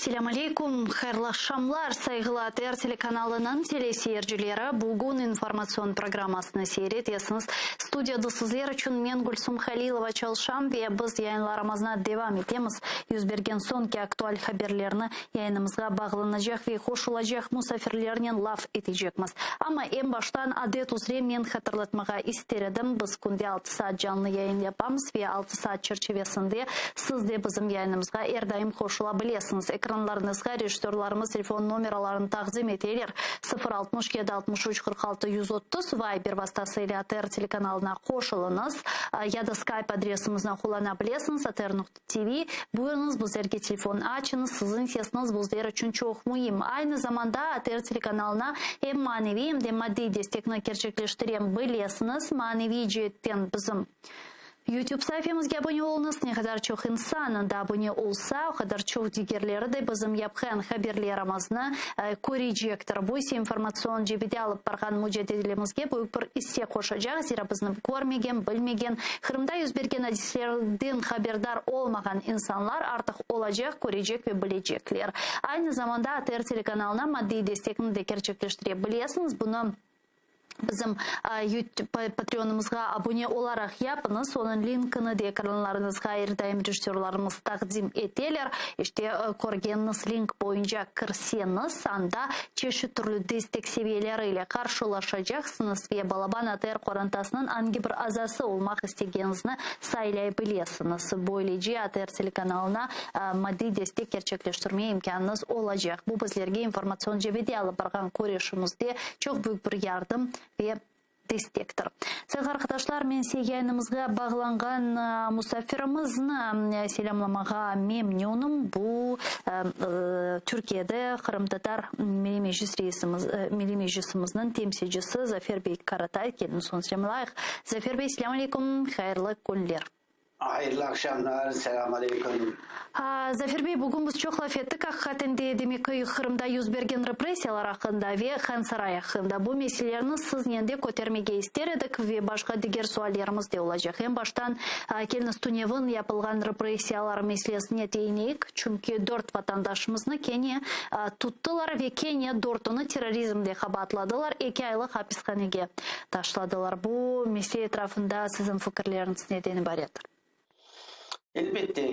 Selâm aleyküm, hayırlı aqşamlar, sayğılı ATR telekanalınıñ teleseyircileri, bugün informatsion programmasını seyir etesiñiz. Studiyada sizler içün men, Gülsum Halilova, çalışam ve biz yayınlarımıznı devam etemiz. Yüz bergen soñki aktual haberlerni yayınımızğa bağlanacaq ve qoşulacaq musafirlernen laf etecekmiz. Amma eñ baştan adet üzre men hatırlatmağa ister edim, biz künde altı saat canlı yayın yapamız ve altı saat çerçivesinde siz de bizim yayınımızğa er daim qoşula bilesiñiz. Ekranlarıñızğa rejissörlarımız telefon nomeralarını taqdim eteler, 0 67 63 46 130, Viber vastası ile ATR telekanalına qoşulıñız ya da Skype adresimizni qullana bilesiñiz, atr.tv. Buyurıñız, bizlerge telefon açıñız, siziñ sesiñiz bizler içün çoq müim. Aynı zamanda ATR telekanalına em maneviy, em de maddiy destekni kerçekleştire bilesiñiz. Maneviy ceetten bizim YouTube saifemizge abone oluñız, ne qadar çoq insan anda abone olsa, o qadar çoq digerleri de bizim yapqan haberlerimizni körecektir. Bu ise informatsion cebede alıp barğan mucadelemizge büyük bir isse qoşacaq, zira bizni körmegen, bilmegen, Qırımda yüz bergen adiselerden haberdar olmağan insanlar artıq olacaq, körecek ve bilecekler. Aynı zamanda ATR telekanalına maddiy destekni de kerçekleştire bilesiñiz, bunı bizim YouTube Patreonımızğa abone olaraq yapıñız, onıñ linkini de ekranlarıñızğa er daim rejissörlarımız taqdim eteler. İşte, körgeniñiz link boyunca kirseñiz, anda çeşit türlü destek seviyeleri ile qarşılaşacaqsıñız ve balaban ATR qorantasınıñ angi bir azası olmaq istegeniñizni saylay bilesiñiz. Böylece ATR telekanalına maddiy destek kerçekleştirme imkânıñız olacaq. Bu bizlerge informatsion cebede alıp barğan küreşimizde çoq büyük bir yardım ve destektir. Sayğılı arqadaşlar, men size yayınımızğa bağlanğan musafirimizni selâmlamağa memnünim. Bu, Türkiyede Qırımtatar Milliy Meclis reisimiz, Milliy Meclisimizniñ temsilcisi Zafer bey Karatay. Keliñiz onı selâmlayıq. Zafer bey, selâm aleyküm, hayırlı künler. Hayırlı aqşamlar, selâm aleyküm. Zafer bey, bugün biz çoq laf ettik, aqiqaten de, demek ki, Qırımda yüz bergen repressiyalar aqqında ve Hansaray aqqında. Bu meselelerni siznen de kötermege ister edik ve başqa diger suallerimiz de olacaq. Eñ baştan, keliñiz, tünevin yapılğan repressiyalar meselesine teyineyik, çünki dört vatandaşımıznı kene tuttılar ve kene dörtüni terrorizmde qabaatladılar, eki aylıq apishanege taşladılar. Bu mesele etrafında siziñ fikirleriñiz neden ibaret? Elbette,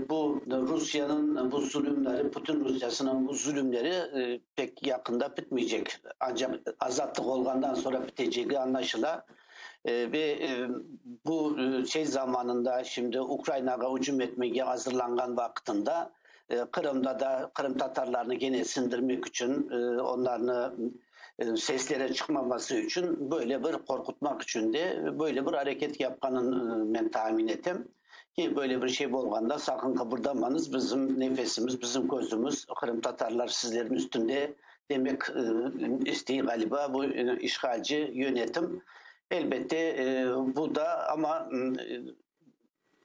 bu Rusiyeniñ bu zulümleri, Putin Rusiyasınıñ bu zulümleri pek yaqında bitmeycek. Ancaq azatlıq olğandan soñra bitecegi añlaşıla. Ve bu şey zamanında, şimdi Ukrainağa ücüm etmege azırlanğan vaqıtında, Qırımda da qırımtatarlarnı kene sindirmek içün, onlarnı seslere çıqmaması içün böyle bir qorqutmaq içün de böyle bir areket yapqanın men tahmin etem. Ki, böyle bir şey bolğanda saqın qıbırdamañız, bizim nefesimiz, bizim közümiz, qırımtatarlar sizlerniñ üstünde demek istey ğaliba bu işğalci yönetim. Elbette, bu da amma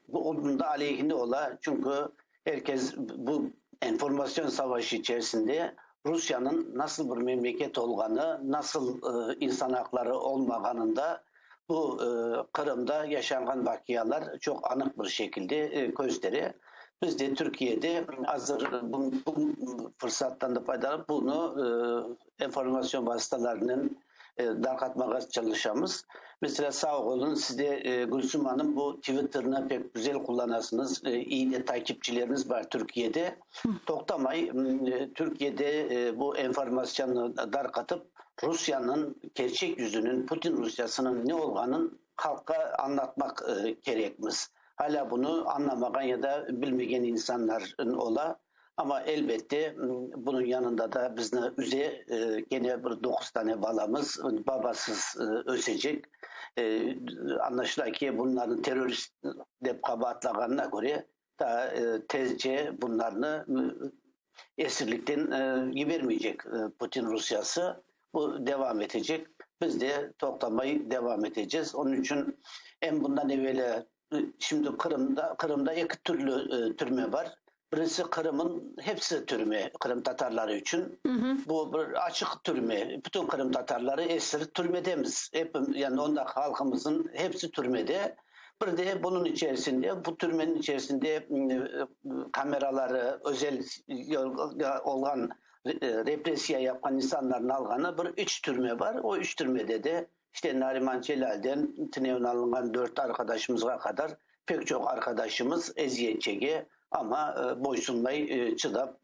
bu onıñ da aleyhine ola, çünki er kes bu informatsion savaşı içerisinde Rusiyanıñ nasıl bir memleket olğanı, nasıl insan aqları olmağanında bu Qırımda yaşanğan vaqialar çoq anıq bir şekilde köstere. Biz de Türkiyede azır bu fırsattan da faydalanıp bunı informatsion vastalarınen darqatmağa çalışamız. Meselâ, sağ olun, siz de, Gülsüm hanım, bu Twitterni pek güzel qullanasıñız, iyi de takipçileriniz bar Türkiyede. Toqtamay, Türkiyede bu enformatsiyanı darqatıp, Rusiyanıñ kerçek yüzüniñ, Putin Rusiyasınıñ ne olğanın halqqa añlatmaq kerekmiz. Alâ bunı añlamağan ya da bilmegen insanlar ola. Amma, elbette, bunıñ yanında da bizni üze, kene bir doquz tane balamız babasız ösecek. Añlaşıla ki, bunlarnı terrorist dep qabaatlağanına köre, daa tezce bunlarnı esirlikten yibermeycek Putin Rusiyası. Bu devam etecek. Biz de toqtamay devam eteceğiz. Onıñ içün em bundan eveli Şimdi Qırımda, Qırımda eki türlü türme bar. Birisi Qırımın hepsi türme qırımtatarları içün. Bu bir açıq türme. Bütün qırımtatarları esir türmedemiz. Hep, yani onda halqımızın hepsi türmede. Bir de bunun içerisinde, bu türmenin içerisinde kameraları özel olğan repressiya yapqan insanların alğanı bir üç türme bar. O üç türmede de işte Nariman Celâlden tünevin alınğan dört arqadaşımızğa qadar pek çoq arqadaşımız eziyet çeke, amma boysunmay çıdap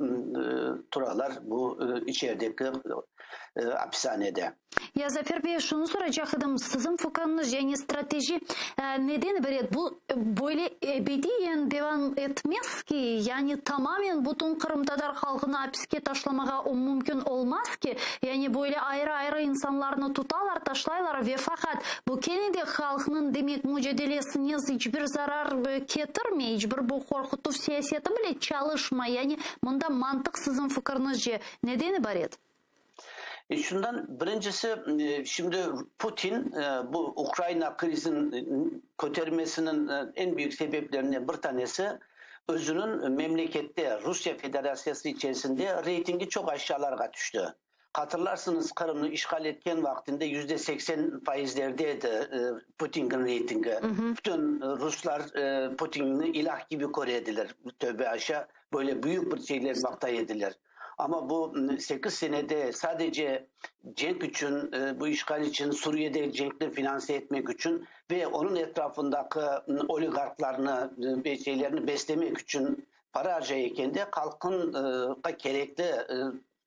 turalar bu içerideki apishanede. Ya, Zafer bey, şunı soracaq edim, siziñ fikriñiz, yani strateji neden ibaret? Bu böyle ebediyen devam etmez ki, yani tamamen bütün qırımtatar halqını apiske taşlamağa mümkün olmaz ki, yani böyle ayrı-ayrı insanlarnı tutalar, taşlaylar ve faqat bu kene de halqnıñ, demek, mücadelesine iç bir zarar ketirmey, iç bir bu qorqutuv siyaseti bile çalışmay, yani mında mantıq siziñ fikriñizce neden ibaret? E, şundan birincisi e, şimdi Putin e, bu Ukrayna krizinin kötermesinin en büyük sebeplerinden bir tanesi özünün memlekette Rusya Federasyası içerisinde reytingi çok aşağılarğa düştü. Hatırlarsınız Qırımnı işğal etken vaqtında 80% faizlerdeydi Putin'in reytingi. Bütün Ruslar Putin'i ilah gibi körediler. Tövbe aşağı böyle büyük bir şeyler maqtay ediler. Ama bu 8 senede sadece cenk için, bu işgal için, Suriye'de cenkni finanse etmek için ve onun etrafındaki oligarklarını ve şeylerini beslemek için para harcayken de halkın gerekli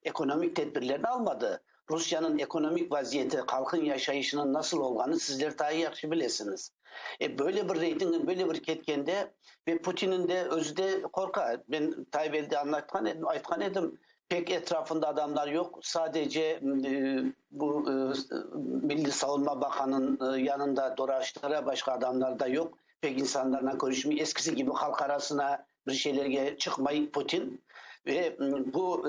ekonomik tedbirlerini almadı. Rusya'nın ekonomik vaziyeti, halkın yaşayışının nasıl olduğunu sizler daha iyi yahşı bilesiniz. E böyle bir reytingin böyle bir ketkende ve Putin'in de özü de korka. Ben Taybel'de anlatkan, aytqan edim, pek etrafında adamlar yok. Sadece bu Milli Savunma Bakanı'nın yanında dolaştıra başka adamlar da yok. Pek insanlarla görüşmüyor. Eskisi gibi halk arasına bir şeylerge çıkmayıp Putin ve bu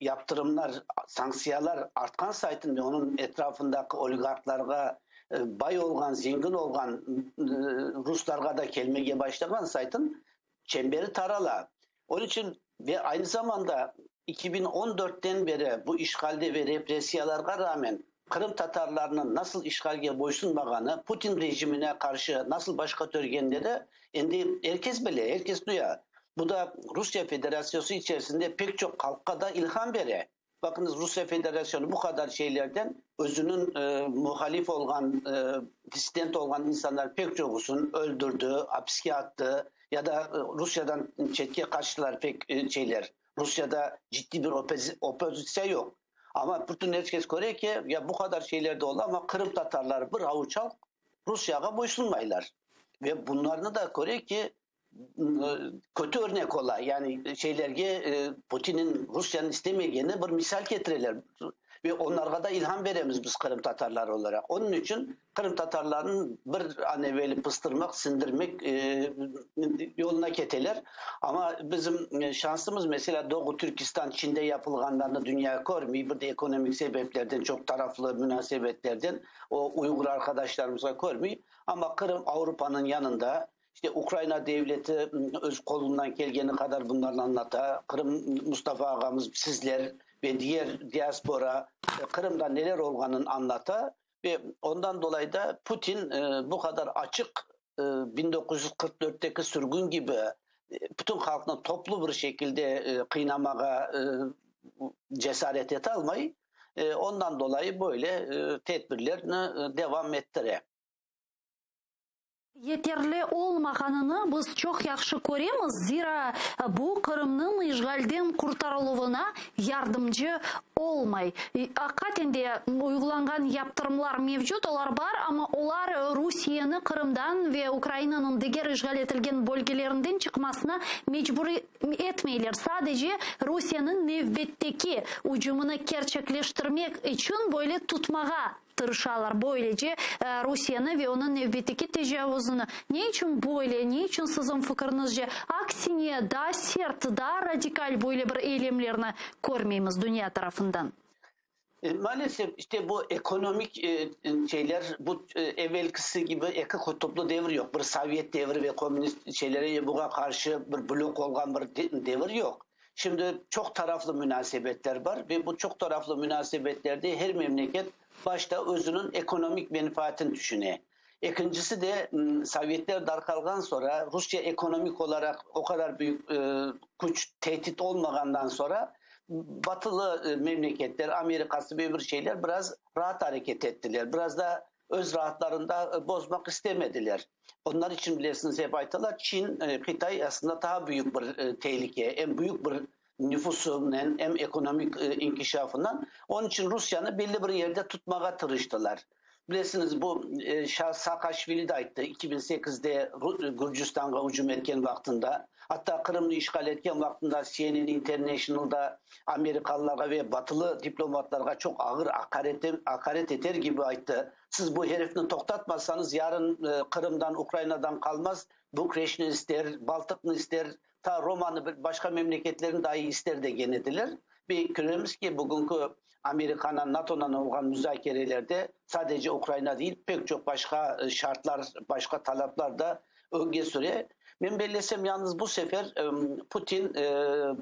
yaptırımlar, sanksiyalar artqan saytın ve onun etrafındaki oligarklarga bay olğan, zengin olğan Ruslarğa da kelmege başlağan saytın çemberi tarala. Onun için ve aynı zamanda 2014'ten beri bu işgalde ve represiyalarga rağmen Kırım Tatarlarının nasıl işgalge boysunmağanı, Putin rejimine karşı nasıl başka törgenleri endi herkes bile, herkes duya. Bu da Rusya Federasyonu içerisinde pek çok halka da ilham vere. Bakınız Rusya Federasyonu bu kadar şeylerden özünün muhalif olan, dissident olan insanlar pek çoğusun öldürdü, hapske attı ya da Rusya'dan çetke kaçtılar pek şeyler. Rusya'da ciddi bir opozisyon yok. Ama bütün herkes görüyor ki ya bu kadar şeyler de oldu ama Kırım Tatarları bir avuç halk Rusya'ya boysunmaylar. Ve bunlarını da görüyor ki kötü örnek ola. Yani şeylerge Putin'in Rusya'nın istemeyeceğini bir misal getirirler. Ve onlara da ilham veremiz biz Kırım Tatarları olarak. Onun için Kırım Tatarlarının bir an evveli pıstırmak, sindirmek yoluna keteler. Ama bizim şansımız mesela Doğu Türkistan, Çin'de yapılganlarını dünya görmüyor. Bir de ekonomik sebeplerden, çok taraflı münasebetlerden o Uygur arkadaşlarımıza görmüyor. Ama Kırım Avrupa'nın yanında, işte Ukrayna devleti öz kolundan gelgeni kadar bunlarla anlata. Kırım Mustafa ağamız, sizler ve diğer diaspora Kırım'da neler olduğunu anlata ve ondan dolayı da Putin bu kadar açık 1944'teki sürgün gibi bütün halkını toplu bir şekilde kıynamağa cesaret et almayı, ondan dolayı böyle tedbirlerini devam ettire. Yeterli olmağanını biz çoq yahşı köremiz, zira bu Qırımnıñ işğalden qurtarıluvına yardımcı olmay. Aqiqaten de uyğulanğan yaptırımlar mevcut, olar bar, amma olar Rusiyeni Qırımdan ve Ukrainanıñ diger işğal etilgen bölgelerinden çıqmasına mecbur etmeyler. Sadece Rusiyeniñ nevbetteki ücümini kerçekleştirmek içün böyle tutmağa tırışalar. Böylece Rusiyeni ve onıñ nevbetteki tecavuzını. Ne içün böyle, ne içün siziñ fikriñizce aksine daa sert, daa radikal böyle bir eylemlerni körmeymiz dünya tarafından? Maalesef işte bu ekonomik şeyler, bu evvelkisi gibi eki kutuplu devir yok. Bir Sovyet devri ve komünist şeylere buna karşı bir blok olan bir devir yok. Şimdi çok taraflı münasebetler var ve bu çok taraflı münasebetlerde her memleket başta özünün ekonomik menfaatini düşünüyor. Ekincisi de Sovetler darqalğan soñra Rusiye ekonomik olaraq o qadar büyük küç, tehdit olmağandan soñra batılı memleketler, Amerikası ve bir şeyler biraz rahat areket ettiler. Biraz da öz rahatlarında bozmaq istemediler. Onlar içün bilesiñiz hep aytalar, Çin, Qıtay aslında daa büyük bir tehlike, em büyük bir nüfusınen, em ekonomik inkişafınen. Onıñ içün Rusiyanı belli bir yerde tutmağa tırıştılar. Bilesiñiz, bu Saakaşvili de ayttı, 2008-de Gürcistanğa ücüm etken vaqtında, atta Qırımnı işğal etken vaqtında CNN Internationalda amerikalılarğa ve batılı diplomatlarğa çoq ağır aqaret eter kibi ayttı, Siz bu herifni toqtatmasañız, yarın Qırımdan, Ukrainadan qalmaz, Bukreşni ister, Baltıqnı ister, ta Romanı, başqa memleketlerni dahi ister degen ediler. Ve köremiz ki, bugünki Amerikanen, NATOnen olğan muzakerelerde sadece Ukraina değil, pek çoq başqa şartlar, başqa talaplar da ögge süre. Men bellesem, yalnız bu sefer Putin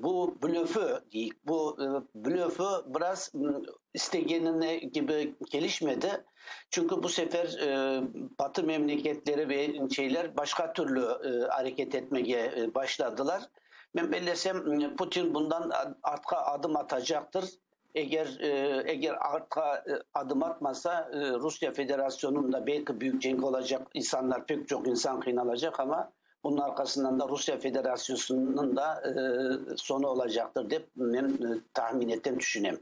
bu blöfü deyik, bu blöfü biraz istegenine kibi kelişmedi. Çünki bu sefer Batı memleketleri ve şeyler başqa türlü areket etmege başladılar. Men bellesem, Putin bundan artqa adım atacaqtır. Eger, eger artqa adım atmasa, Rusiye Federasyonunda belki büyük cenk olacaq, insanlar, pek çoq insan qıynalacaq, amma bunıñ arqasından da Rusiye Federasyosınıñ da soñu olacaqtır, dep men tahmin etem, tüşünem.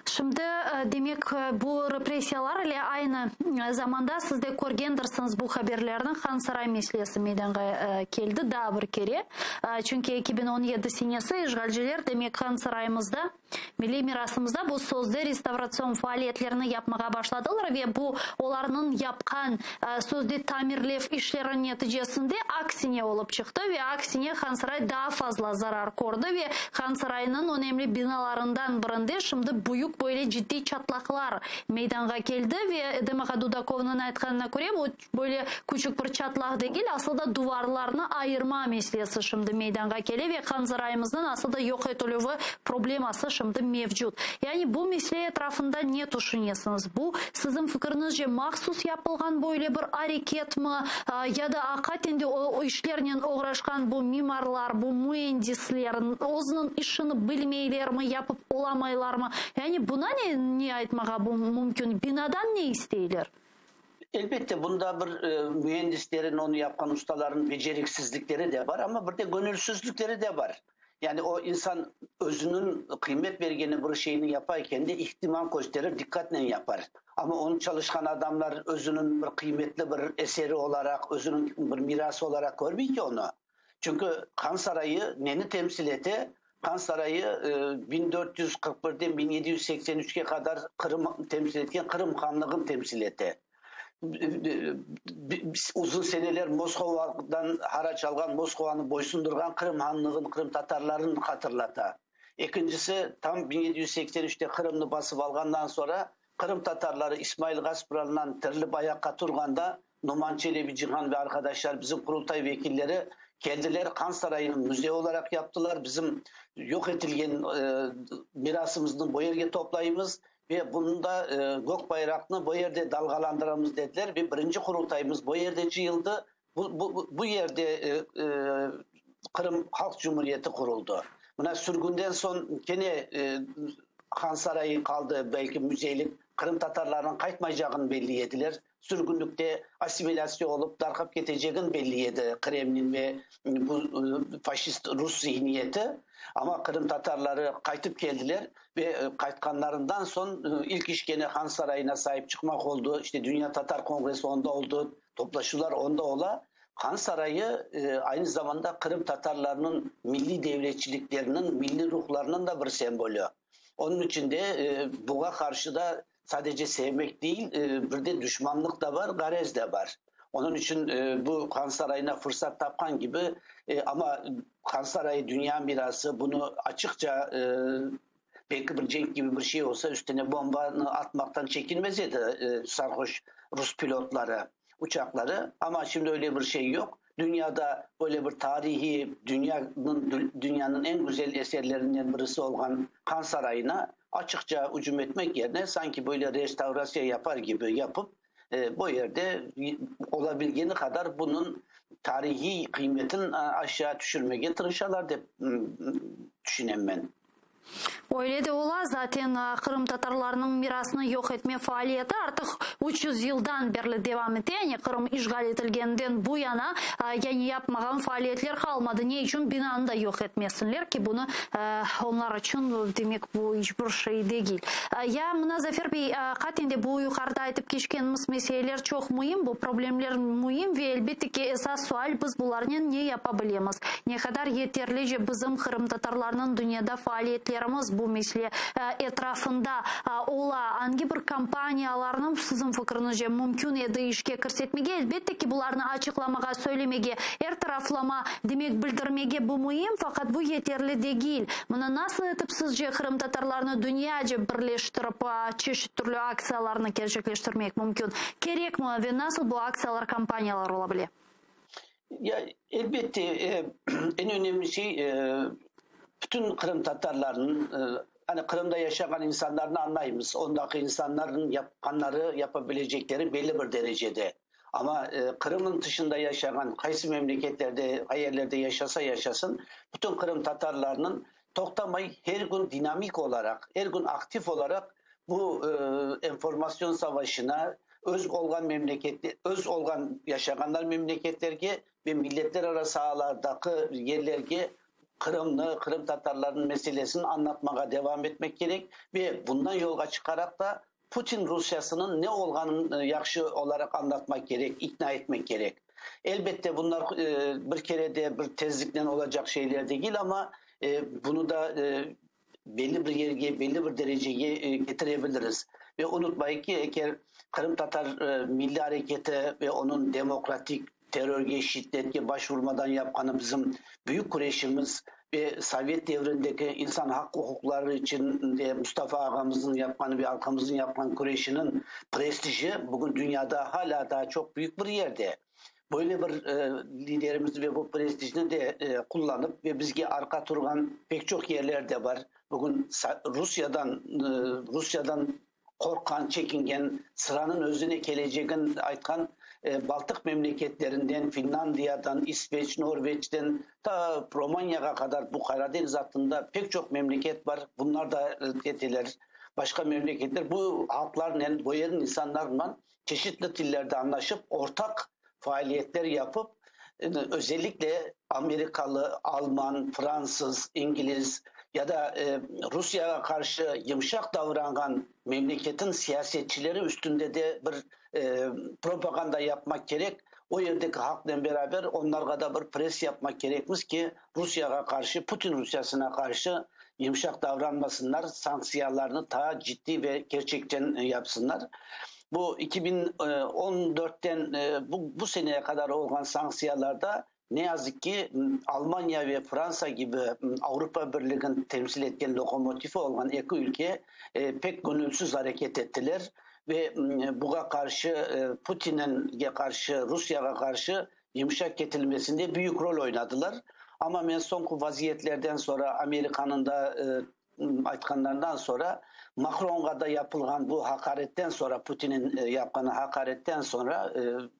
Şimdi, demek, bu repressiyalar ile aynı zamanda siz de körgendirsiñiz bu haberlerni, Han Saray meselesi meydanğa keldi daa bir kere. Çünki 2017 senesi işğalciler, demek, Han Sarayımızda, milliy mirasımızda bu sözde restavratsion faaliyetlerini yapmağa başladılar ve bu olarnıñ yapqan sözde tamirlev işleri neticesinde aksine olıp çıqtı ve aksine Hansaray daa fazla zarar kördi ve Hansaraynıñ önemli binalarından birinde şimdi büyük böyle ciddiy çatlaqlar meydanğa keldi ve Edem ağa Dudakovnıñ aytqanına köre bu böyle küçük bir çatlaq degil, aslı da duvarlarnı ayırma meselesi şimdi meydanğa kele ve Hansarayımıznıñ aslı da yoq etilüvi probleması şimdi mevcut. Yani bu mesele etrafında ne tüşünesiñiz? Bu, siziñ fikiriñizce, mahsus yapılğan böyle bir areketmi ya da aqaten de o işlernen oğraşqan bu mimarlar, bu müendisler özüniñ işini bilmeylermi, yapıp olamaylarmı? Yani buna ne ne aytmağa mümkün? Binadan ne isteyler? Elbette, bunda bir müendislerin, onı yapqan ustaların beceriksizlikleri de bar, amma bir de göñülsüzlükleri de bar. Yani o insan özüniñ qıymet bergeni bir şeyni yapa ekende ihtimam kösterir, diqqatnen yapar. Amma onı çalışqan adamlar özüniñ bir qıymetli bir eseri olaraq, özüniñ bir mirası olaraq körmey ki onı. Çünki Han sarayı neni temsil ete? Han sarayı 1441-den 1783-ke qadar Qırım temsil etken Qırım hanlığını temsil ete. Uzun seneler Moskovadan haraç alğan, Moskovanı boysundırğan Qırım hanlığını, qırımtatarlarını hatırlata. Ekincisi, tam 1783-te Qırımnı basıp alğandan soñra, qırımtatarları İsmail Gasprandan tirilip ayaqqa turğanda, Noman Çelebicihan ve arqadaşlar, bizim Qurultay vekilleri keldiler, Han sarayını müzey olaraq yaptılar, bizim yoq etilgen mirasımıznı bu yerge toplaymız ve bunda gök bayraqnı bu yerde dalğalandıramız dediler ve birinci Qurultayımız bu yerde cıyıldı, bu, bu, bu yerde Qırım Halq Cumhuriyeti quruldı. Mına sürgünden soñ kene Han sarayı qaldı, belki müzeylik, qırımtatarlarnıñ qaytmaycağını belli ediler. Sürgünlikte assimilâtsiya olıp darqap ketecegin belli edi Kremlin ve bu faşist rus zihniyeti. Amma qırımtatarları qaytıp keldiler ve qaytqanlarından soñ ilk iş kene Han sarayına saip çıqmaq oldı. İşte Dünya Tatar Kongressi onda oldı, toplaşuvlar onda ola. Han sarayı aynı zamanda qırımtatarlarnıñ milliy devletçilikleriniñ, milliy ruhlarınıñ da bir sembolü. Onıñ içün de buña qarşı da Sadece sevmek değil, bir de düşmanlıq da bar, garez de bar. Onıñ içün bu Han sarayına fırsat tapqan kibi, amma Han sarayı dünya mirası, bunı açıqça belki bir cenk kibi bir şey olsa, üstüne bombanı atmaqtan çekinmez edi sarhoş rus pilotları, uçaqları. Amma şimdi öyle bir şey yoq. Dünyada böyle bir tarihiy, dünyanıñ dünyanıñ eñ güzel eserlerinden birisi olğan Han sarayına açıqça ücüm etmek yerine, sanki böyle restavrasiya yapar kibi yapıp, Bu yerde olabilgeni qadar bunıñ tarihiy qıymetin aşağı tüşürmege tırışalar dep tüşünem men. Öyle de ola, zaten qırımtatarlarnıñ mirasını yoq etme faaliyeti artıq 300 yıldan berli devam ete, yani Qırım işğal etilgeninden bu yana, yani yapmağan faaliyetler qalmadı. Ne içün binanı da yoq etmesinler ki, bunı onlar içün, demek, bu iç bir şey degil. Ya mına, Zafer bey, qaten de bu yuqarıda aytıp keçkenimiz meseleler çoq müim, bu problemler müim ve, elbette ki, esas sual, biz bularnen ne yapa bilemiz? Ne qadar yeterlice bizim, qırımtatarlarnıñ, dünyada faaliyetlerimiz bu mesele etrafında ola? Angi bir kampaniyalarnı, siziñ fikriñizce, mümkün edi işke kirsetmege? Elbette ki, bularnı açıqlamağa, söylemege, er taraflama, demek, bildirmege bu müim, faqat bu yeterli degil. Mına nasıl etip sizce qırımtatarlarnı dünyaca birleştirip, çeşit türlü aktsiyalarnı kerçekleştirmek mümkün? Kerekmi ve nasıl bu aktsiyalar, kampaniyalar ola bile? Ya, elbette, eñ önemli şey, bütün qırımtatarlarnıñ, hani Qırımda yaşağan insanlarnı añlaymız, ondaki insanlarnıñ yapqanları, yapa bilecekleri belli bir derecede. Amma Qırımnıñ tışında yaşağan, qaysı memleketlerde, qay yerlerde yaşasa yaşasın, bütün qırımtatarlarnıñ toqtamay her kün dinamik olaraq, her kün aktiv olaraq bu enformasyon savaşına öz olğan memlekette, öz olğan yaşağanlar memleketlerge ve milletlerara saalardaki yerlerge Qırımnı, qırımtatarlarnıñ meselesini añlatmağa devam etmek kerek ve bundan yolğa çıqaraq da Putin Rusyasınıñ ne olğanın yahşı olaraq añlatmaq kerek, ikna etmek kerek. Elbette, bunlar bir kerede, bir tezliknen olacaq şeyler degil, amma bunı da belli bir yerge, belli bir derecege ketirebiliriz. Ve unutmayıq ki, eger qırımtatar milliy areketi ve onıñ demokratik terörge, şiddetke başvurmadan yapqanı bizim büyük küreşimiz ve sovet devrindeki insan haq-uquqları içün de Mustafa ağamıznıñ yapqanı ve halqımıznıñ yapqan küreşiniñ prestiji bugün dünyada halâ daa çoq büyük bir yerde. Böyle bir liderimizni ve bu prestijni de qullanıp ve bizge arqa turğan pek çoq yerler de bar. Bugün Rusiyadan Rusiyadan qorqqan, çekingen, sıranıñ özüne kelecegin aytqan Baltıq memleketlerinden, Finlandiyadan, İsveç, Norveçten ta Romaniyağa qadar bu Qaradeñiz hattında pek çoq memleket bar. Bunlar da keteler. Başqa memleketler bu halqlarnen, bu yerniñ insanlarınen çeşitli tillerde añlaşıp, ortaq faaliyetler yapıp, özellikle amerikalı, alman, fransız, ingiliz ya da Rusiyağa qarşı yımşaq davranğan memleketin siyasetçileri üstünde de bir propaganda yapmaq kerek. O yerdeki halqnen beraber onlarğa da bir press yapmaq kerekmiz ki, Rusiyağa qarşı, Putin Rusiyasına qarşı yımşaq davranmasınlar, sanktsiyalarnı taa ciddiy ve kerçekten yapsınlar. Bu 2014-ten bu, bu seneye qadar olğan sanktsiyalarda ne yazık ki Almanya ve Fransa kibi Avropa Birligini temsil etken lokomotifi olğan eki ülke pek göñülsiz areket ettiler ve buğa qarşı Putinge qarşı, Rusiyağa qarşı yımşaq ketilmesinde büyük rol oynadılar. Amma men soñki vaziyetlerden soñra, Amerikanıñ da aytqanlarından soñra, Makronğa da yapılğan bu haqaretten soñra, Putinin yapqanı haqaretten soñra,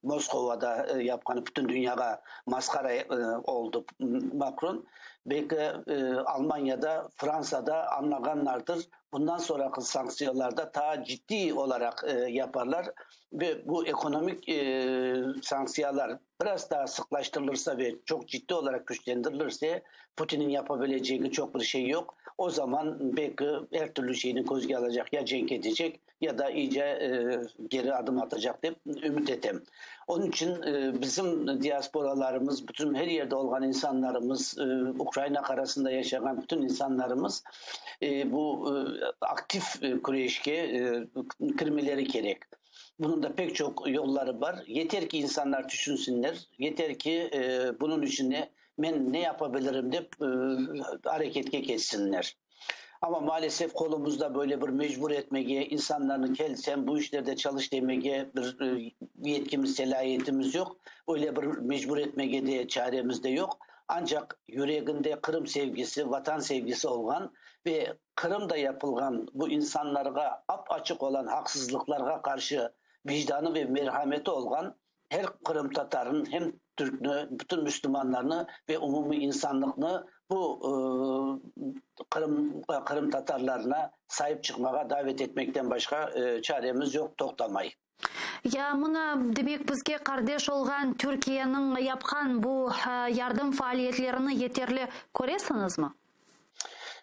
Moskovada yapqanı bütün dünyağa masqara oldı Makron, belki Almanyada, Fransada añlağanlardır, bundan soñraki sanktsiyalarda taa ciddiy olaraq yaparlar. Ve bu ekonomik sanktsiyalar biraz daa sıqlaştırılırsa ve çoq ciddi olaraq küçlendirilirse, Putinniñ yapa bilecegi çoq bir şey yoq. O zaman belki er türlü şeyni közge alacaq, ya cenk etecek, ya da iyice geri adım atacaq dep ümüt etem. Onıñ içün bizim diasporalarımız, bütün her yerde olğan insanlarımız, Ukraina qarasında yaşağan bütün insanlarımız bu aktiv küreşke kirmeleri kerek. Bunıñ da pek çoq yolları bar. Yeter ki, insanlar tüşünsinler, yeter ki, bunıñ içün ne men ne yapa bilirim dep areketke keçsinler. Amma maalesef qolumızda böyle bir mecbur etmege, insanlarnı kel sen bu işlerde çalış demege bir yetkimiz, selâiyetimiz yoq. Öyle bir mecbur etmege de çaremiz de yoq. Ancaq yüreginde Qırım sevgisi, Vatan sevgisi olğan ve Qırımda yapılğan bu insanlarğa ap-açıq olan haqsızlıqlarğa qarşı. vicdanı ve merhameti olğan her qırımtatarın, hem türkni, bütün müslümanlarnı ve umumiy insanlıqnı bu Qırım qırımtatarlarına saip çıqmağa davet etmekten başqa çaremiz yoq, toqtamay. Ya mına, demek, bizge qardeş olğan Türkiyeniñ yapqan bu yardım faaliyetlerini yeterli köresiñizmi?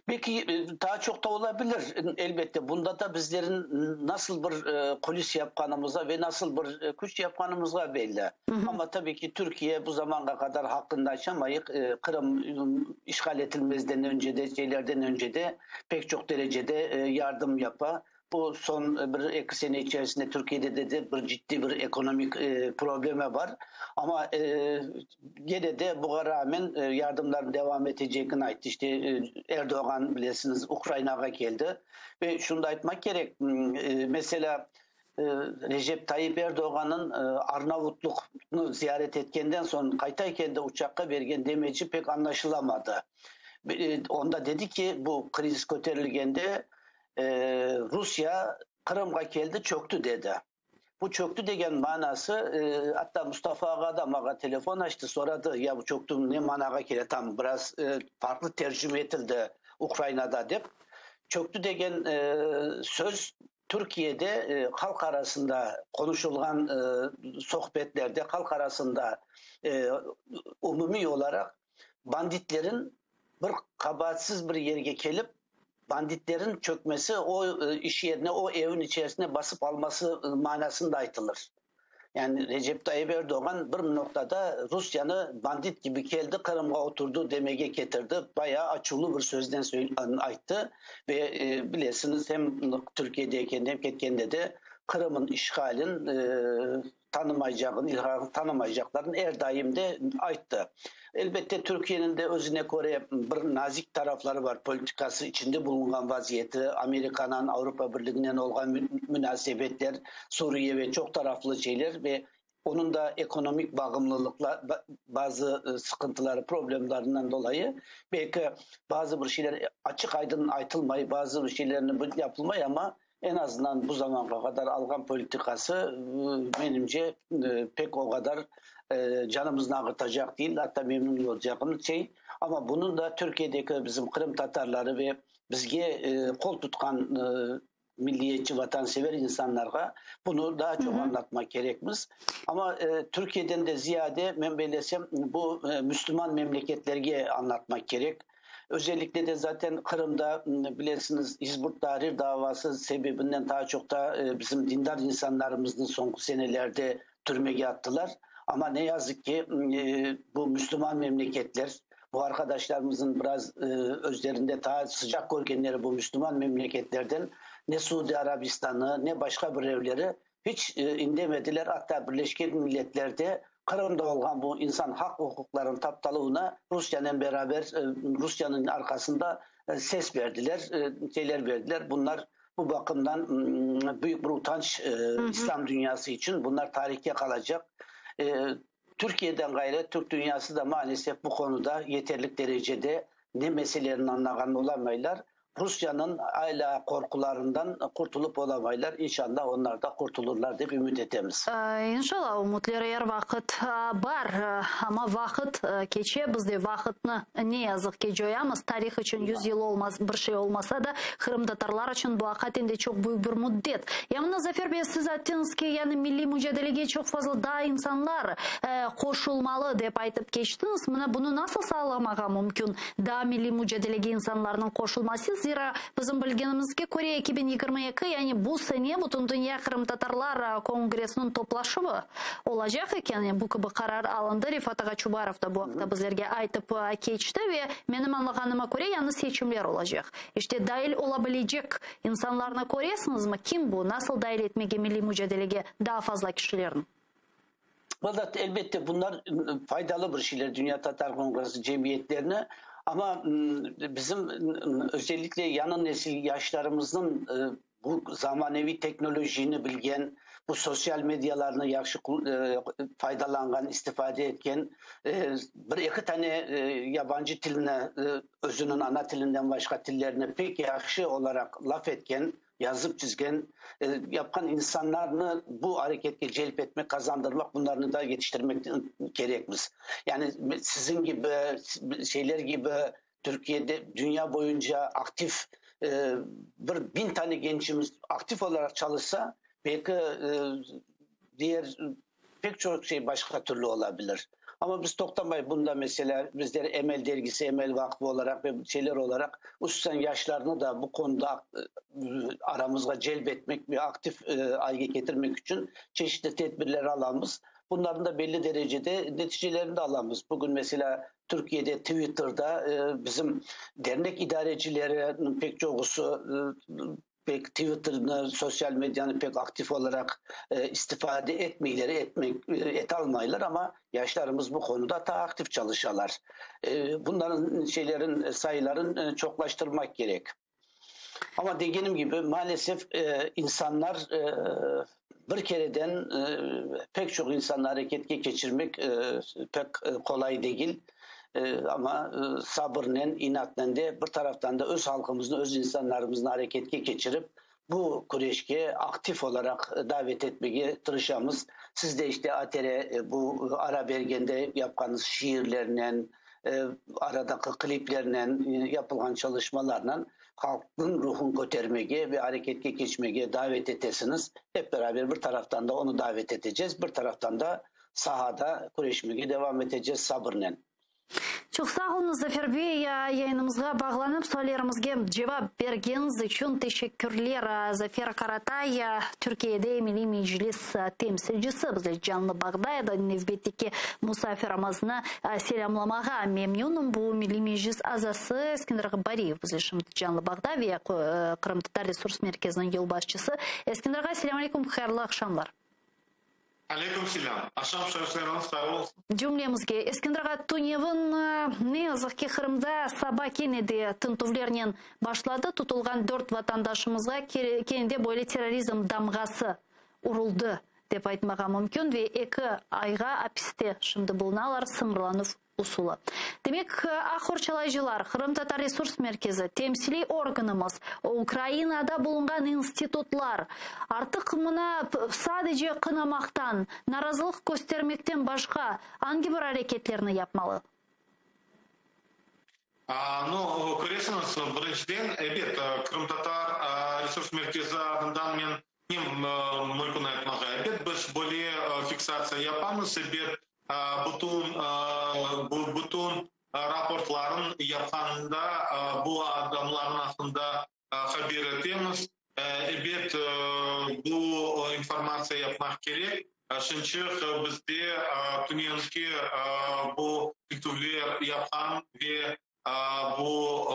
Belki daa çoq da olabilir. Elbette, bunda da bizlerin nasıl bir kulis yapqanımıza ve nasıl bir küç yapqanımızğa belli. Amma tabii ki, Türkiye bu zamanğa qadar haqqını aytamayıq, Qırım işğal etilmezden önce de, şeylerden önce de pek çoq derecede yardım yapa. Bu soñ bir eki sene içerisinde Türkiyede de de bir ciddi bir ekonomik problemi bar. Amma gene de buğa rağmen yardımların devam etecegini ayttı. İşte Erdoğan bilesiñiz Ukrainağa keldi. Ve şunı da aytmaq kerek, meselâ, Recep Tayyip Erdoğannıñ Arnavutluqnı ziyaret etkenden soñ qaytayken de uçaqqa bergen demeci pek añlaşılamadı. Onda dedi ki, bu kriz köterilgende Rusya Qırımğa keldi, çöktü dedi. Bu çöktü degen manası, atta Mustafa ağa da maña telefon açtı, soradı, ya bu çöktü ne manağa kele, tam biraz farqlı tercime etildi Ukrainada dep. Çöktü degen söz Türkiyede halq arasında qonuşulğan sohbetlerde, halq arasında umumiy olaraq banditlerin bir qabaatsız bir yerge kelip, banditlerin çökmesi, o iş yerine, o evin içerisine basıp alması manasında aytılır. Yani Recep Tayyip Erdoğan bir noqtada Rusyanı bandit kibi keldi, Qırımğa oturdı demege ketirdi, bayağı açuvlı bir söznen ayttı ve bilesiñiz, hem Türkiyedeyken, hem ketkende de Qırımın işğalin tanımaycağını, ilhaqını tanımaycaqlarını er daim de ayttı. Elbette, Türkiyeniñ de özüne köre bir nazik tarafları bar, politikası, içinde bulunğan vaziyeti, Amerikanan, Avropa Birliginen olğan munasebetler, Suriye ve çoq taraflı şeyler ve onıñ da ekonomik bağımlılıqla bazı sıqıntıları, problemlarından dolayı belki bazı bir şeyler açıq-aydın aytılmay, bazı bir şeylerni yapılmay, amma Eñ azından bu zamanğa qadar alğan politikası, menimce, pek o qadar canımıznı ağırtacaq değil, atta memnun olacağımız şey. Amma bunıñ da Türkiyedeki bizim qırımtatarları ve bizge qol tutqan milliyetçi, vatansever insanlarğa bunı daa çoq añlatmaq kerekmiz. Amma Türkiyeden de ziyade, men bellesem, bu müslüman memleketlerge añlatmaq kerek. Özellikle de zaten Qırımda, bilesiñiz, Hizb ut-Tahrir davası sebebinden daa çoq da bizim dindar insanlarımıznı soñki senelerde türmege attılar. Amma ne yazıq ki, bu müslüman memleketler, bu arqadaşlarımıznıñ biraz özlerinde daa sıcaq körgenleri bu müslüman memleketlerden ne Suudi Arabistanı, ne başqa birevleri Hiç indemediler, atta Birleşken Milletlerde Qırımda olğan bu insan haq-uquqlarınıñ taptaluvına Rusyanen beraber, Rusyanıñ arqasında ses berdiler, şeyler berdiler. Bunlar bu baqımdan büyük bir utanç İslam dünyası içün, bunlar tarihke qalacaq. Türkiyeden ğayrı, Türk dünyası da maalesef bu konuda yeterlik derecede ne meselelerini añlağan olamaylar. Rusyanıñ alâ qorqularından qurtulıp olamaylar, inşallah onlar da qurtulurlar dep ümüt etemiz. İnşallah, ümütler er vaqıt bar, amma vaqıt keçe, biz de vaqıtnı ne yazıq ki coyamız, tarih içün yüz yıl olmaz, bir şey olmasa da, qırımtatarlar içün bu aqaten de çoq büyük bir müddet. Ya mına, Zafer bey, siz ayttıñız ki, yani milliy mücadelege çoq fazla daa insanlar qoşulmalı dep aytıp keçtiñiz, mına bunı nasıl sağlamağa mümkün? Daa milliy mücadelege insanlarnıñ qoşulması, zira bizim bilgenimizge köre, 2022, yani bu sene Bütündünya qırımtatarlar kongressiniñ toplaşuvı olacaq eken, bu kibi qarar alındı, Refat ağa Çubarov da bu aqta bizlerge aytıp keçti ve menim añlağanıma köre, yañı seçimler olacaq. İşte, dail ola bilecek insanlarnı köresiñizmi, kim bu, nasıl dail etmege milliy mücadelege daa fazla kişilerni? Valla, elbette, bunlar faydalı bir şeyler Dünya Tatar Kongresi cemiyetlerine, amma bizim özellikle yañı nesil yaşlarımıznıñ bu zamaneviy teknolojini bilgen, bu sosyal medialarnı yahşı faydalanğan, istifade etken, bir-eki tane yabancı tilini, özüniñ ana tilinden başqa tillerni pek yahşı olaraq laf etken. yazıp çizgen, yapqan insanlarnı bu areketke celp etmek, qazandırmaq, bunlarnı da yetiştirmek kerekmiz. Yani siziñ kibi, şeyler kibi Türkiyede dünya boyunca aktif bir 1000 tane gençimiz aktif olaraq çalışsa, belki diğer pek çoq şey başqa türlü olabilir. Amma biz toqtamay bunda, mesela, bizler Emel dergisi, Emel Vaqfı olaraq ve şeyler olaraq, hususan yaşlarnı da bu konuda aramızğa celp etmek ve aktif alge ketirmek içün çeşitli tedbirler alamız. Bunların da belli derecede neticelerini de alamız. Bugün mesela Türkiye'de Twitter'da bizim dernek idarecileriniñ pek çoqusı pek Twitter'nı, sosyal medyanı pek aktif olaraq istifade etmeyler, etmek etalmaylar, amma yaşlarımız bu konuda ta aktif çalışalar. Bunların şeylerin sayıların çoqlaştırmaq kerek. Amma degenim kibi, maalesef insanlar bir kereden pek çoq insannı areketke keçirmek pek qolay degil. Amma sabırnen, inatnen de bir taraftan da öz halqımıznı, öz insanlarımıznı areketke keçirip, bu küreşke aktif olaraq davet etmege tırışamız. Siz de işte ATR bu ara bergende yapqanıñız şiirlernen, aradaki kliplernen, yapılğan çalışmalarla halqnıñ ruhun kötermege ve areketke keçmege davet etesiñiz. Hep beraber bir taraftan da onı davet eteceğiz, bir taraftan da sahada küreşmege devam eteceğiz sabırnen. Çoq sağ oluñız, Zafer bey, yayınımızğa bağlanıp, suallerimizge cevap bergeniñiz içün teşekkürler. Zafer Karatay, Türkiyede Milliy Meclis temsilcisi, bizle canlı bağda edi. Nevbetteki musafirimizni selâmlamağa memnünim. Bu Milliy Meclis azası Eskender Bariyev bizle şimdi canlı bağda ve Qırımtatar resurs merkeziniñ yolbaşçısı. Eskender ağa, selâm aleyküm, hayırlı aqşamlar. Aleyküm selâm. Aqşam şerifleriñiz hayırlı olsun. Cümlemizge, Eskender ağa, tünevin, ne yazıq ki, Qırımda saba kene de tintüvlernen başladı. Tutulğan dört vatandaşımızğa kene de böyle terrorizm damğası uruldı, dep aytmağa mümkün, ve eki ayğa apiste şimdi bulunalar, sıñırlanuv usulı. Demek, aq qorçalayıcılar, Qırımtatar resurs merkezi, temsiliy organımız, Ukrainada bulunğan institutlar artıq mına sadece qınamaqtan, narazılıq köstermekten başqa angi bir areketlerni yapmalı? Nu, köresiñiz, birinciden, ebet, Qırımtatar resurs merkezi adından men ne mümkün aytmağa? Ebet, biz böyle fiksatsiya yapamız, ebet, bütün bütün raportların yapqanında bu adamlarnıñ aqqında haber etemiz. Ebet, bu informatsiya yapmaq kerek. Şınçıq bizde tünevnki bu tintüvler yapqan ve bu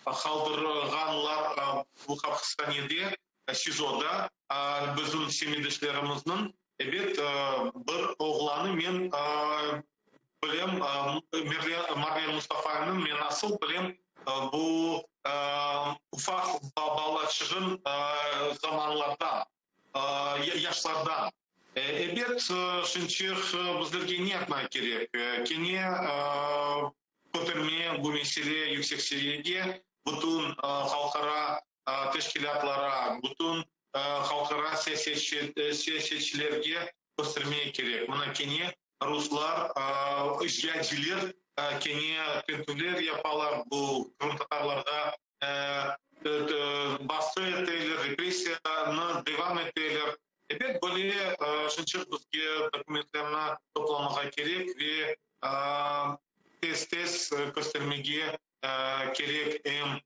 qaldırğanlar bu hapishanede, SİZOda bizim semetdeşlerimizniñ, ebet, bir oğlanı men bilem, Marlen Mustafayevniñ men asıl bilem, bu ufaq balaçığın zamanlardan, yaşlardan. Ebet, şınçıq bizlerge ne yapmaq kerek? Kene köterme bu mesele yüksek seviyege, bütün halqara teşkilâtlara, bütün halqara siyasetçilerge köstermege kerek. Mına kene ruslar, işğalciler kene tintüvler yapalar, bu qırımtatarlarğa basqı eteler, repressiyanı devam eteler. Ebet, böyle şınçıq bizge dokumentlerni toplamağa kerek ve tez-tez köstermege kerek, em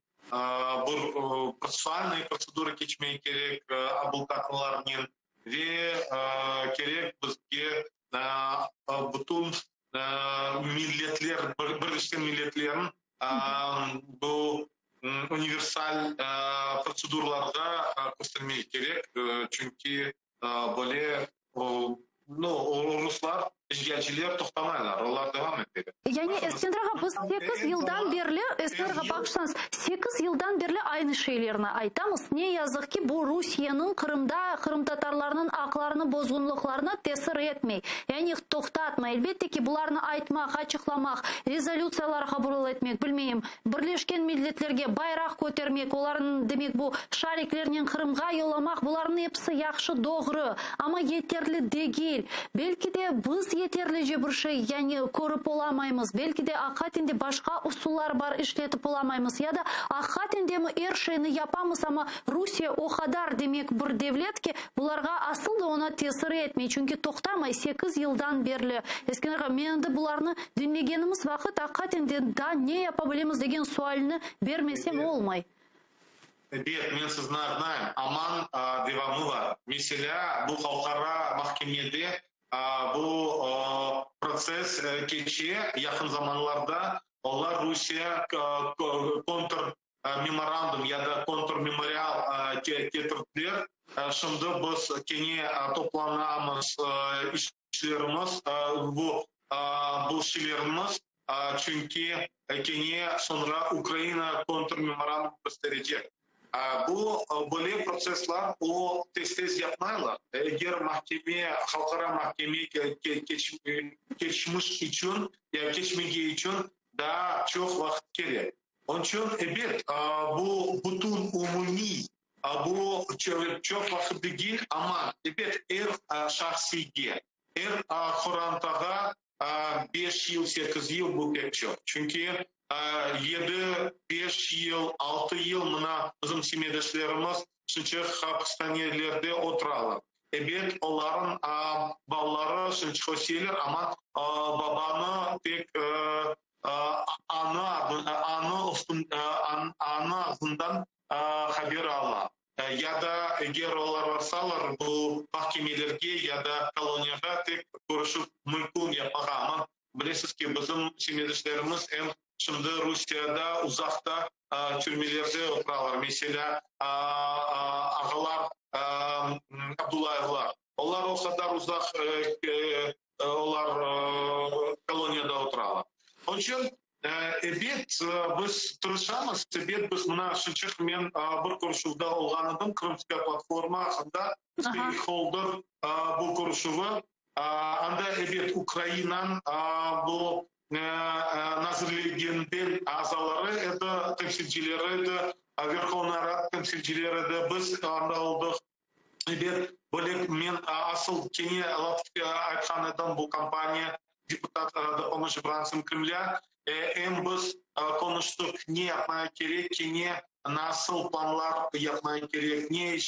bir protsessualnıy protsedura keçmege kerek abulkatlarnen ve kerek bizge bütün milletler, Birleşken Milletlerniñ bu universal protseduralarğa köstermege kerek, çünki böyle, nu, ruslar. İşğalciler toqtamaylar, olar devam eteler. Yani, Eskender ağa, biz sekiz yıldan berli, Eskender ağa, bağışlañız, sekiz yıldan berli aynı şeylerni aytamız. Ne yazıq ki, bu Rusiyeniñ Qırımda qırımtatarlarnıñ aqlarını bozğunlıqlarına tesir etmey, yani toqtatmay. Elbette ki, bularnı aytmaq, açıqlamaq, rezolütsiyalar qabul etmek, bilmeyim, Birleşken Milletlerge bayraq kötermek, olarnı, demek, bu şariklernen Qırımğa yollamaq, bularnıñ episi yahşı, doğru, amma yeterli degil. Belki de, biz yeterlice bir şey, yani, körip olamaymız, belki de, aqiqaten de başqa usullar bar, işletip olamaymız, ya da aqiqaten demi er şeyni yapamız, amma Rusiye o qadar, demek, bir devlet ki, bularğa asıl da oña tesir etmey, çünki toqtamay sekiz yıldan berli. Eskender ağa, men endi bularnı Diñlegenimiz vaqıt aqiqaten de daa ne yapa bilemiz degen sualni bermesem olmay. Ebet, men sizni añlayım. Aman devamı bar. Meselâ, bu halqara mahkemede bu protsess keçe, yaqın zamanlarda olar Rusiye kontr memorandum ya da kontrmemorial ketirdiler. Şimdi biz kene toplanamız, işlerimiz, bu bu şeylerimiz, çünki kene soñra Ukraina kontrmemorandum kösterecek. Bu böyle protsessler o tez-tez yapmaylar. Eger mahkeme, halqara mahkeme keçmiş içün, ya keçmege içün daa çoq vaqıt kerek. Onıñ içün, ebet, bu bütün umumiy, bu çoq vaqıt degil, amma, ebet, er şahsiyge, er qorantağa beş yıl, sekiz yıl bu pek çoq. Çünki yedi, beş yıl, altı yıl mına bizim semetdeşlerimiz şunca hapishanelerde oturalar. Ebet, olarnıñ balaları şunca öseler, amma babanı tek Anı ağzından haber ala. Ya da eger olar barsalar, bu mahkemelerge ya da koloniyağa tek körüşüv mümkün yapmağa. Amma bilesiz ki, bizim semetdeşlerimiz em şimdi Rusiyada uzaqta türmelerde oturalar. Meselâ, ağalar Abdullayevlar. Olar o qadar uzaq olar koloniyada oturalar. Onıñ içün, ebet, biz tırışamız, ebet, biz mına şınçıq men bir körüşüvde olğan edim, Krımskaya platforma aqqında, stakeholder bu körüşüvi, anda, ebet, Ukrainan bu nazirliginden azaları edi, temsilcileri edi, Verhovnaya Rada temsilcileri edi, biz anda oldıq. Ebet, böyle men asıl kene laf aytqan edim, bu kampaniya deputat Dopomoji brantsam Kremlâ, em biz qonuştıq, ne yapmaya kerek, kene nasıl planlar yapmaya kerek, ne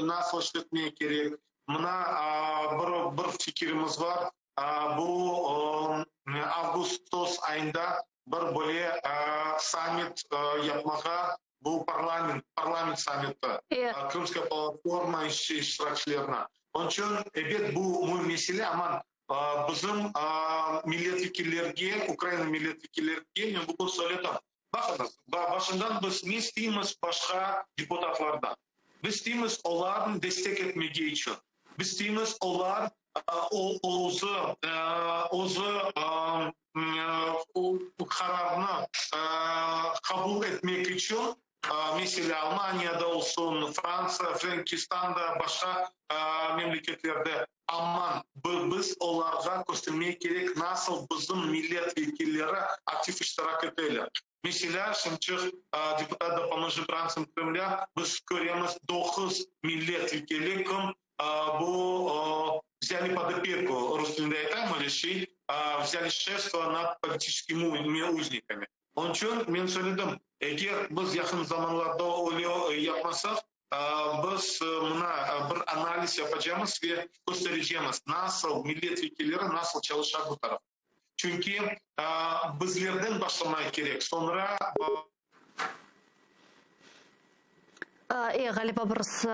nasıl işletmeye kerek. Mına bir bir fikirimiz bar, bu avgustos ayında bir böyle sammit yapmağa Bu parlament, parlament sammiti, Krımskaya platforma iştirakçilerine. Onıñ içün, ebet, bu müim mesele, amma bizim milletvekillerge, Ukraina milletvekillerge men bugün söyledim, baqıñız, başından biz ne isteymiz başqa deputatlardan? Biz isteymiz olarnı destek etmege içün. Biz isteymiz olar özü, özü qararnı qabul etmek içün, meselâ, Almaniyada olsun, Frantsiya, Frenkistanda, başqa memleketlerde, aman, biz olarğa köstermek kerek, nasıl bizim millet vekilleri aktiv iştirak eteler. Meselâ, şimçıq deputat Dopomoji Brantsın Kremlâ, biz köremiz, doquz millet vekili kim bu vzâli pod opeku, rus tilinde aytayım öyle şey, vzâli şefstvo nad politiçeskimi uznikami. Onıñ içün men söyledim, eger biz yaqın zamanlarda öyle yapmasaq, biz mına bir analiz yapacamız ve kösterecemiz, nasıl millet vekilleri nasıl çalışa bu tarafta. Çünki bizlerden başlamaq kerek, soñra. E, ğaliba birisi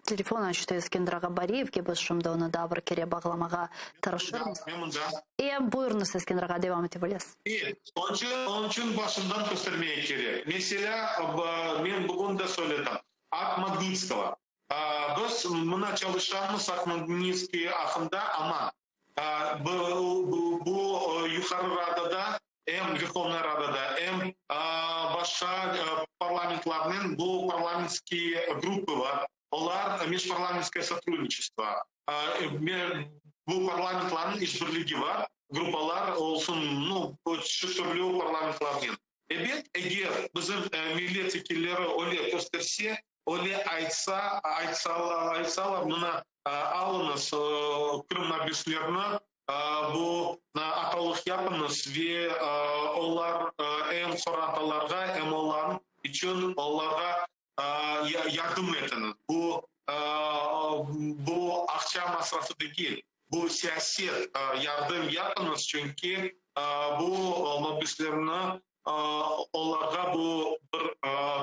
telefon açtı Eskender ağa Bariyevge, biz şimdi onı daa bir kere bağlamağa tırışırmız. Men mında. E, buyurıñız, Eskender ağa, devam ete bilesiz. E, onıñ içün, onıñ içün başından köstermege kerek. Meselâ, men bugün de söyledim, Akt Magnitskogo. Biz mına çalışamız Akt Magnitskiy aqqında, amma. Bu Yuqarı Radada, em Verhovnaya Radada, em başqa parlamentlarnen bu parlamentskiy gruppa bar. Olar mejparlamentskoye sotrudniçestvo, bu parlamentlarnıñ işbirligi bar, gruppalar olsun, nu, şu türlü parlamentlarnen. Ebet, eger bizim millet vekilleri öyle kösterse, öyle aytsa, aytsalar, mına, alıñız Qırım mabüslerini, bu atalıq yapıñız ve olar em qorantalarğa, em olarnıñ içün olarğa yardım etiñiz. Bu, bu aqça masrafı degil, bu siyaset yardım yapıñız, çünki bu mabüslerni olarğa bu bir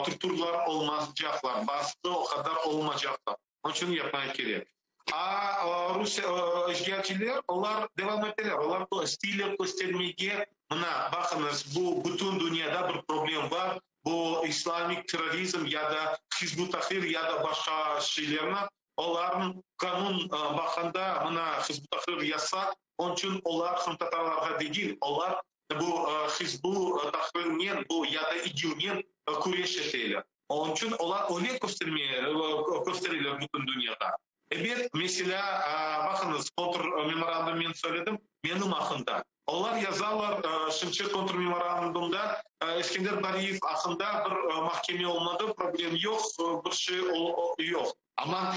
torturlar olmazcaqlar, basqı o qadar olmacaqlar. Onıñ içün yapmağa kerek. A Rusiye işğalciler, olar devam eteler, olar isteyler köstermege, mına, baqıñız, bu bütün dünyada bir problem bar, bu islamik terrorizm ya da Hizb ut-Tahrir ya da başqa şeylerni, olarnıñ qanun baqqanda, mına, Hizb ut-Tahrir yasaq, onıñ içün olar qırımtatarlarğa degil, olar bu Hizb ut-Tahrirnen, bu ya da İGİLnen küreş eteler. Onıñ içün olar öyle köstereler bütün dünyağa. Ebet, meselâ, baqıñız, kontrmemorandum men söyledim, menim aqqında. Olar yazalar, şimdiki kontrmemorandumda Eskender Bariyev aqqında bir mahkeme olmadı, problem yoq, bir şey yoq. Amma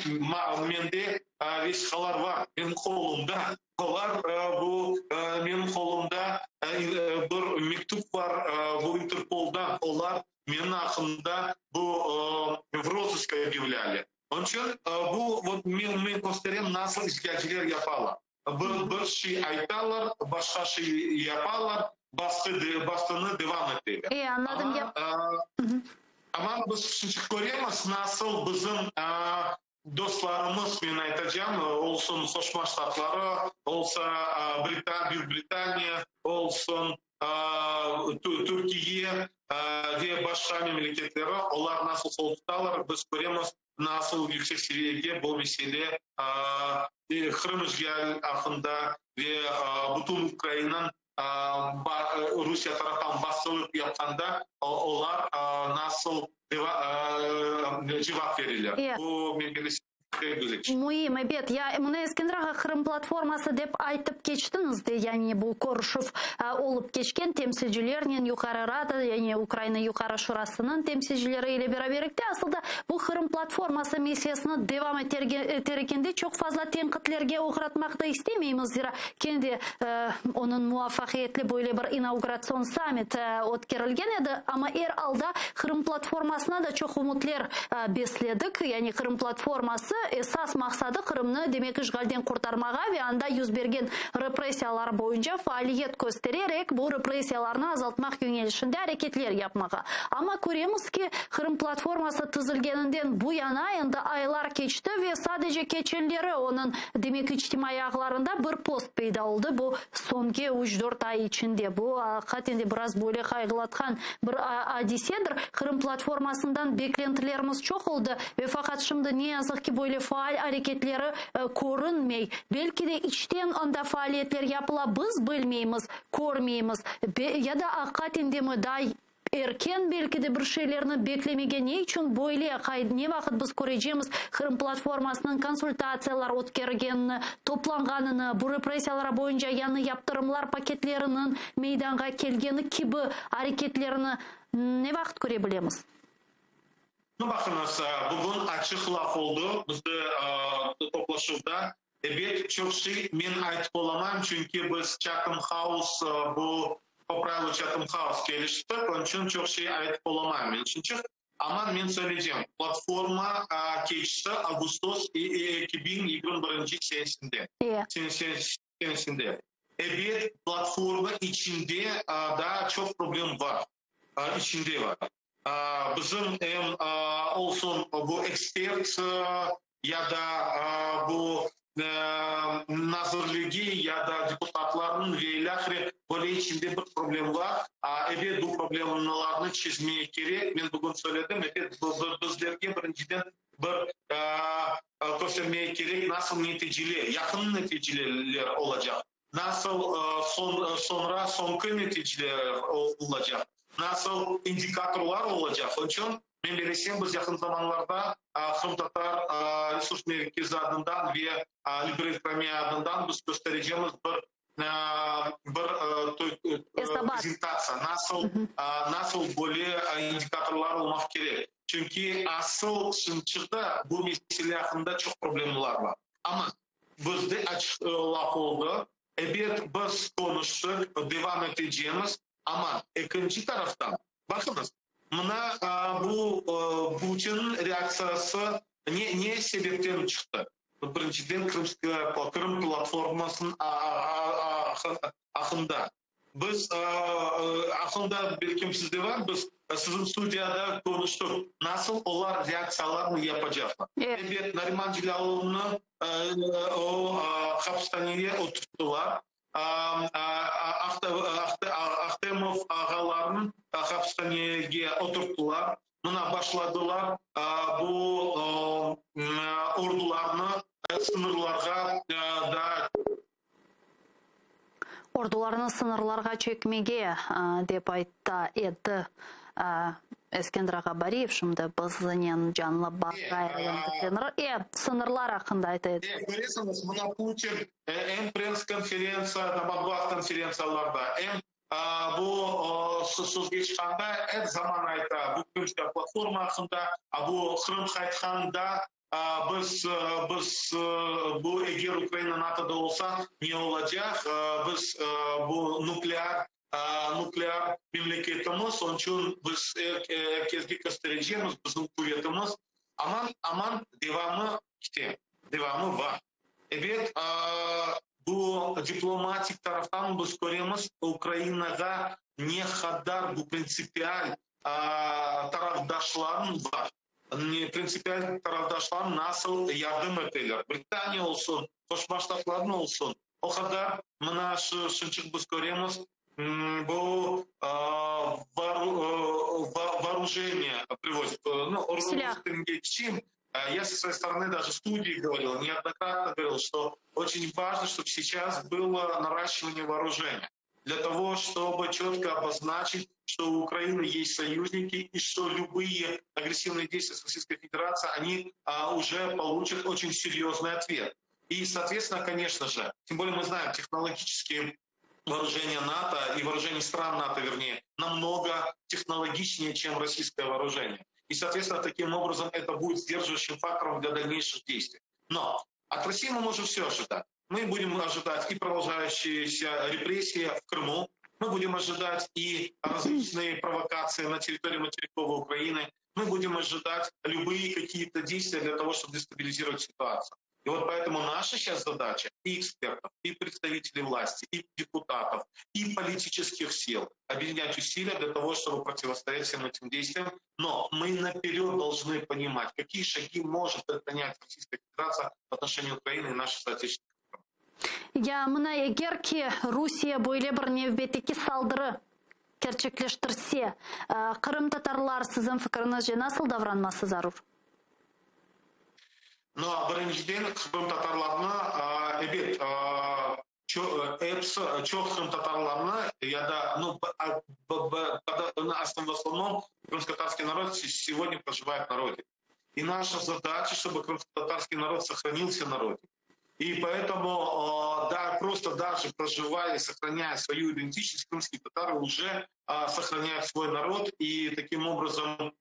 mende vesiqalar bar, menim qolumda. Olar bu menim qolumda bir mektüp bar, bu İnterpoldan. Olar menim aqqımda bu v rozısк obyavlâli. Onıñ içün bu vot men men kösterem nasıl işğalciler yapalar. Bir bir şey aytalar, başqa şey yapalar, basqı basqını devam eteler. E, añladım. Amma, amma biz şimdi köremiz nasıl bizim Dostlarımız, men aytacam, olsun Qoşma Ştatları, olsa Büyük Britaniya, olsun Türkiye ve başqa memleketleri, olar nasıl qol tutalar, biz köremiz, nasıl yüksek seviyege bu mesele Qırım işğal aqqında ve bütün Ukrainanıñ Rusiye taraftan basqılıq yapqanda, olar nasıl cevap bereler. Bu meselesi pek güzel. Müim, ebet. Ya, mına Eskender ağa, Qırım platforması dep aytıp keçtiñiz de, yani bu körüşüv olıp keçken temsilcilernen Yuqarı Rada, yani Ukraina Yuqarı Şurasınıñ temsilcileri ile beraberlikte asıl da bu Qırım platforması meselesini devam eter ekende çoq fazla tenqitlerge oğratmaq da istemeymiz, zira Kene de onıñ muvafaqiyetli böyle bir inauguratsion sammit ötkerilgen edi, amma er alda Qırım platformasına da çoq ümütler besledik. Yani Qırım platforması esas maqsadı Qırımnı, demek, işğalden qurtarmağa ve anda yüz bergen repressiyalar boyunca faaliyet köstererek, bu repressiyalarnı azaltmaq yöñelişinde areketler yapmağa. Amma köremiz ki, Qırım platforması tizilgeninden bu yana endi aylar keçti ve sadece keçenleri onıñ Demek, içtimaiy ağlarında bir post peyda oldı, bu soñki üç-dört ay içinde. Bu, aqiqaten de, biraz böyle qayğılatqan bir adisedir. Qırım platformasından beklentilerimiz çoq oldı ve faqat şimdi, ne yazıq ki, böyle faal areketleri körünmey. Belki de, içten anda faaliyetler yapıla, biz bilmeymiz, körmeymiz. Ya da aqiqaten de mi, daa Erken belki de bir şeylerni beklemege ne içün böyle qayd, ne vaqıt biz körecemiz Qırım platformasınıñ konsultatsiyalar ötkergenini, toplanğanını, bu repressiyalara boyunca yañı yaptırımlar paketleriniñ meydanğa kelgeni kibi areketlerini ne vaqıt köre bilemiz? Nu, baqıñız, bugün açıq laf oldı bizde toplaşuvda. Ebet, çoq şey men aytıp olamayım, çünki biz Chatham House, bu po pravilu Chatham House keliştik, onıñ içün çoq şey aytıp olamayım men şimçıq. Amma men söyleycem, platforma keçti ağustos 2021 senesinde. Senesinde. Ebet, platforma içinde daa çoq problem bar, içinde bar. Bizim em olsun bu ekspert ya da bu nazirligi ya da deputatlarnıñ ve ilâhre böyle içinde bir problem bar. Ebet, bu problemlarnı çezmege kerek. Men bugün söyledim, ebet, bizlerge birinciden bir köstermege kerek, nasıl neticeler, yaqın neticeler olacaq. Nasıl soñ soñra soñki neticeler olacaq, nasıl indikatorlar olacaq. Onıñ içün men belesem, biz yaqın zamanlarda Qırımtatar resurs merkezi adından ve Liberate Crimea adından biz kösterecemiz bir bir prezentatsiya, nasıl nasıl böyle indikatorlar olmaq kerek. Çünki asıl şimdi bu mesele aqqında çoq problemler bar. Amma Bizde açıq laf oldı. Ebet, biz qonuştıq, devam etecemiz, amma ekinci taraftan, baqıñız, mına bu Putinniñ reaktsiyası ne, ne sebepten çıqtı? Birinciden, Krımskaya, Qırım platformasınıñ aqqında. Biz aslında, belkim sizde var, biz siziñ studiyada qonuştıq, nasıl olar reaktsiyalarnı yapacaqlar. Ebet, Nariman Celâlovnı o hapishanege oturttılar, Ahtemov ağalarnı hapishanege oturttılar. Mına başladılar bu ordularnı sıñırlarğa da. Ordularnı sıñırlarğa çekmege, dep aytta edi Eskender ağa Bariyev, şimdi biznen canlı bağ ğayrıdan tiklenir. E, sıñırlar aqqında ayta edi. E, köresiñiz, mına Putin em press-konferentsiyada, matbuat konferentsiyalarda, em bu sözge çıqqanda er zaman ayta, bu Krımskaya platforma aqqında, bu Qırım qaytqanda Biz, biz bu eger Ukraina NATOda olsa, ne olacaq? Biz bu nuklear, nuklear memleketimiz, onıñ içün biz er kesge kösterecemiz bizim quvetimiz. Aman, aman devamı kete, devamı bar. Ebet, bu diplomatik taraftan biz köremiz, Ukrainağa ne qadar bu printsipial tarafdaşlarıñ bar. Printsipial tarafdaşlar nasıl yardım eteler, Britaniya olsun, Qoşma Ştatlarnı olsun, o qadar mına şu şınçıq biz köremiz, bu voorujeniye privozit, nu, rus tiline keçeyim, я со своей стороны даже в студии говорил, неоднократно говорил, что очень важно, чтобы сейчас было наращивание вооружения. Для того, чтобы четко обозначить, что у Украины есть союзники и что любые агрессивные действия с Российской Федерацией, они а, уже получат очень серьезный ответ. И, соответственно, конечно же, тем более мы знаем, технологические вооружения НАТО и вооружения стран НАТО, вернее, намного технологичнее, чем российское вооружение. И, соответственно, таким образом это будет сдерживающим фактором для дальнейших действий. Но от России мы можем все ожидать. Мы будем ожидать и продолжающиеся репрессии в Крыму, мы будем ожидать и различные провокации на территории материковой Украины, мы будем ожидать любые какие-то действия для того, чтобы дестабилизировать ситуацию. И вот поэтому наша сейчас задача и экспертов, и представителей власти, и депутатов, и политических сил объединять усилия для того, чтобы противостоять всем этим действиям. Но мы наперед должны понимать, какие шаги может предпринять Российская Федерация в отношении Украины и наших соотечественников. Ya mına eger ki Rusiye böyle bir nevbetteki saldırı kerçekleştirse, qırımtatarlar siziñ fikiriñizce nasıl davranması zarur? No, birinciden qırımtatarlarnı, ebet, episi, çoq qırımtatarlarnı ya da, nu, в основном крымско-татарский народ сегодня проживает на родине. И наша задача, чтобы крымско-татарский народ сохранился на родине. И поэтому, да, просто даже проживая и сохраняя свою идентичность, крымские татары уже сохраняют свой народ и таким образом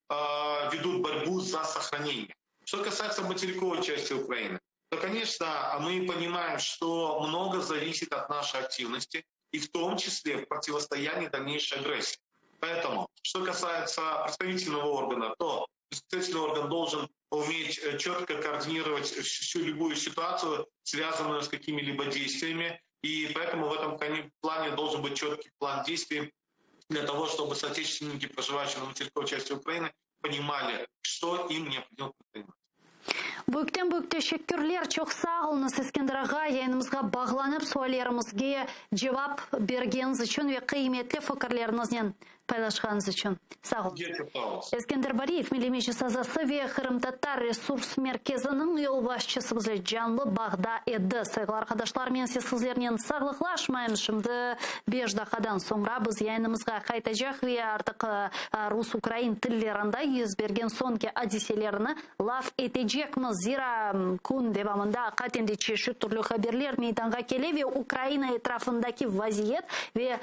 ведут борьбу за сохранение. Что касается материковой части Украины, то, конечно, мы понимаем, что много зависит от нашей активности, и в том числе в противостоянии дальнейшей агрессии. Поэтому, что касается представительного органа, то представительный орган должен уметь четко координировать всю любую ситуацию, связанную с какими-либо действиями, и поэтому в этом плане должен быть четкий план действий для того, чтобы соотечественники, проживающие на материковой части Украины, понимали, что им необходимо предпринимать. Büyükten büyük teşekkürler, çoq sağ oluñız, Eskender ağa, yayınımızğa bağlanıp suallerimizge cevap bergeniñiz içün ve qıymetli fikirleriñiznen. Paylaşqanıñız içün. Sağ oluñız. Eskender Bariyev, Milliy Meclis azası ve Qırımtatar resurs merkeziniñ yolbaşçısı bizle canlı bağda edi. Sayğılı arqadaşlar, men ise sizlernen sağlıqlaşmayım. Şimdi beş daqqadan soñra biz yayınımızğa qaytacaq ve artıq rus-ukrain tillerinde yüz bergen soñki adiselerni laf etecekmiz. Zira kün devamında aqiqaten de çeşit türlü haberler meydanğa kele ve Ukraina etrafındaki vaziyet ve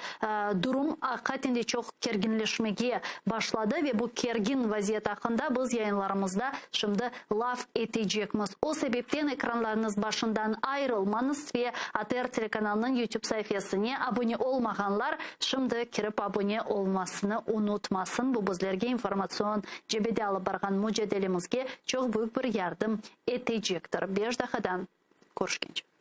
Durum aqiqaten de çoq kerginleşmege başladı ve bu kergin vaziyet aqqında biz yayınlarımızda şimdi laf etecekmiz. O sebepten ekranlarıñız başından ayırılmañız ve ATR telekanalınıñ YouTube saifesine abone olmağanlar şimdi kirip abone olmasını unutmasın. Bu bizlerge informatsion cebede alıp barğan mucadelemizge çoq büyük bir yardım etecektir. Beş daqqadan körüşkence.